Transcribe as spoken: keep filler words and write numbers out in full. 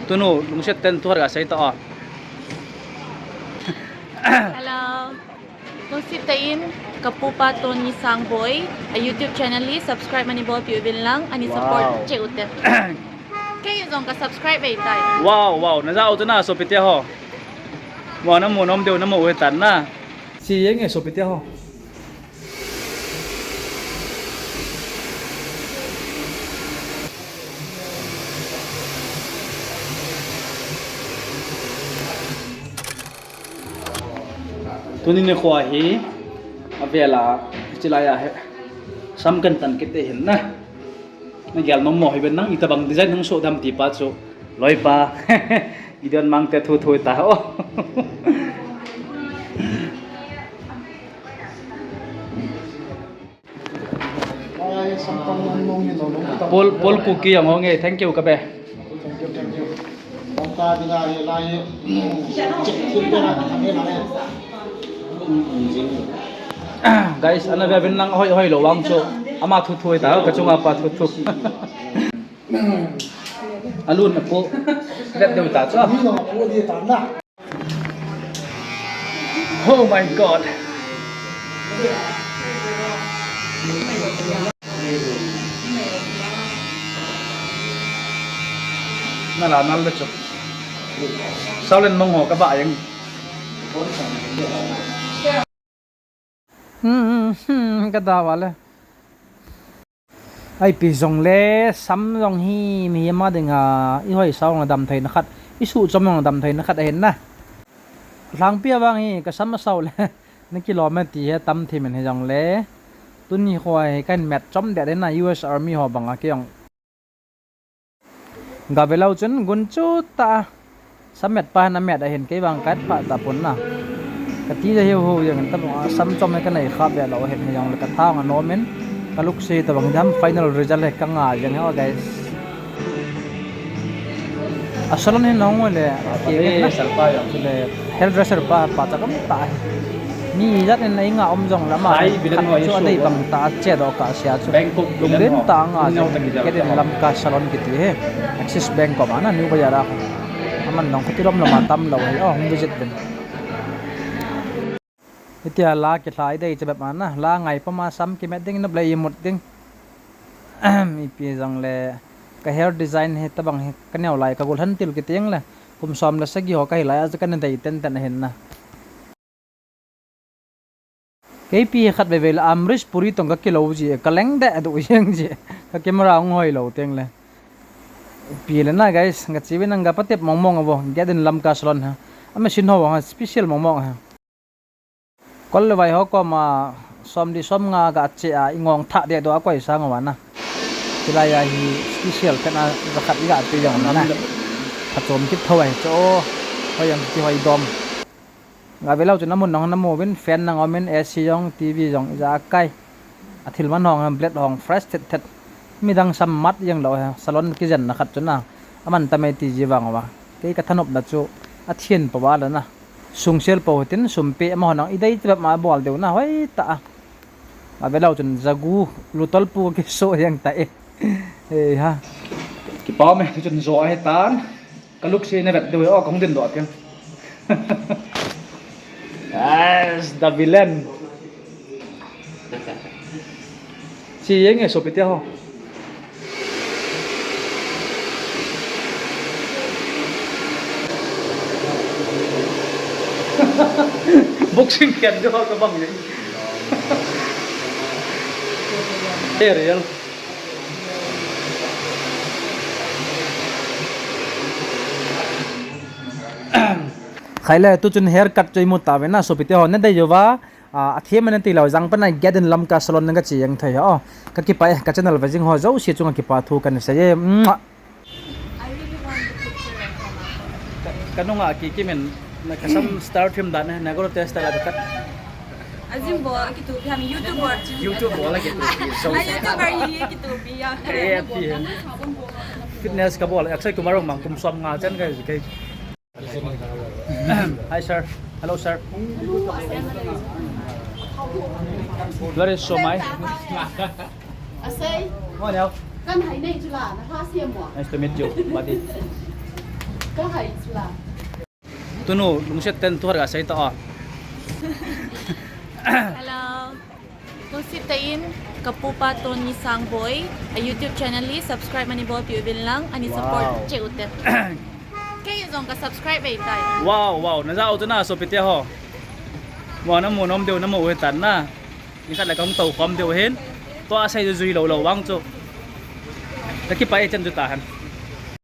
Tunu, lungset ten thu khat gasei ta o. Hello. Lungset tah in, kapupa Tony Sangboi a YouTube channel hi subscribe mani bolpeh uvin lang, ani support cheh ute. Kei jong ka subscribe vei tai. Wow, wow, najah u chu na sopite ho. Wow, namu nom diu, namu u hitan na. Chi jeng e sopite ho. Tuni nikho hi, avela, chilai a hi, sam kan tan kit te hin na. Nagel nom mo hi ben nang itobang design nang so dam ti pa chu. Loipa. Gideon Mangte thu thu ta o. Pol, Pol Kuki jong hong e, thank you kabe. Thank you, thank you. Guys, ana ve vin lang hoi, hoi lou vang chu. Ama thu thu ta, ka chunga pa thu thu. Alun apo. Vet deu ta chu. Oh my God. Nala nal le chu. Saulin mong ho kaba jeng. Hmm, hmm, hmm, ka da vale. Ipi jongle, sam jong hi mihem a dinga, i hoi sao jong a damtheina khat, i suhchom jong a damtheina khat ahin na. Lhangpi a vang hi, ka sam asao le, na kilom e ti hi tam thim in hijongle. Tuni kho hi, ka hin met chom deh deh na, U S Army ho banga kei jong. Gave lou chun gun chu ta. Sam met pa hin amet ahin kei vang ka et pha tapon na. Ka ti ja hiu hiu jeng in tabang a sam chom e ka nei kha ve lou ahin hijongle ka tha jong anom in ka lukse tabang jam final result hi ka ngai jeng hi o guys. A salon hi nong le ke le hairdresser pa pa cha kam ta. Mi jat in a inga um jong lama. Chu adei bang ta che do ka sia chu. Lunglen ta nga jeng. Gate in Lamka salon kiti hi. Axis Bank koma na New Bazar a. Aman jong khuti lom lom a tam lou hi. O, hung visit uvin. Hitia la kilha idei che bep a na. La ngai pama sam kimet ding nop le imut ding. Ipi jongle ka hair design hi tabang hi ka neo lai ka gul han til kiti jeng le. Kum som le sagi ho ka hi lai a chu ka na dei ten ten ahin na. Kei pi khat veve le Amrish Puri tong ka kilo ji, ka leng deh du jeng ji. Ka camera hung hoi lou teng le. Pi le na guys, nga chi vin nang ka patep mong mong avo, Gate in Lamka salon ha. A machine ho ha, special mong mong ha. Kol le vai ho koma, som di som nga ga che a, i ngong tha deh do a koi sang ava na. Chilai a hi special pen a, za khat i ga pe jong na. Ka chom kit tho ai, cho, hoi jong kiti hoi dom. Gave lou chun amun nong namu vin fan nang um in A C jong T V jong ija akai. Athil man hong blade hong fresh thet thet. Midang sam mat jeng lou hi salon kijen na khat chun a. Aman ta mai ti ji vang uva. Kei ka thanop na chu athian po va la na. Sungsel po tin sum pe ama hon idei te ma bol deu na hoi ta a. Gave lou chun jagu lutol pu kiso jeng ta e. Ei ha. Kipa me chun jo ahi tan. Ka lukse na vet deu, o, ka hung din doh a piang. Yes, the villain. Chi jeng e sopite ho. Boxing khen deu ka bang jeng. Ariel. Khai le, tu chun haircut chu imu ta ve na, sopite ho, na dei uva, a, athem na ti lou, jang pa na Gate in Lamka salon na ka chi jeng thei ho. Ka kipah e, ka channel ve jing ho jouse chunga kipa thu kan sei e. Mwah. Ka, ka nunga kikim in, na ka sam style thim dan, na goro test la ka. Ajim bol kitupi ham YouTuber. YouTuber la kitupi. So, a YouTuber hi kitupi ya. Eh, pi. Fitness ka bol, Akshay Kumar mang kum som nga chan ka, ka. Hi sir. Hello sir. Where is Somai? Asei. Mo neo. Kan hai nei chu la, na pha siam mo. Nice to meet you, buddy. Tunu, lungset ten thu khat gasei ta o. Hello. Lungset tah in, kapupa Tony Sangboi a YouTube channel hi subscribe mani bolpeh uvin lang, ani support Wow. cheh ute. Kei jong ka subscribe vei tai. Wow, wow. Naja u chu na sopite ho. Wow, namu nom diu, namu u hitan na. Nikhat le kahung tou khom diu hin. Tua sei jui lou lou vang chu. Kakipah e, chan chu tahen.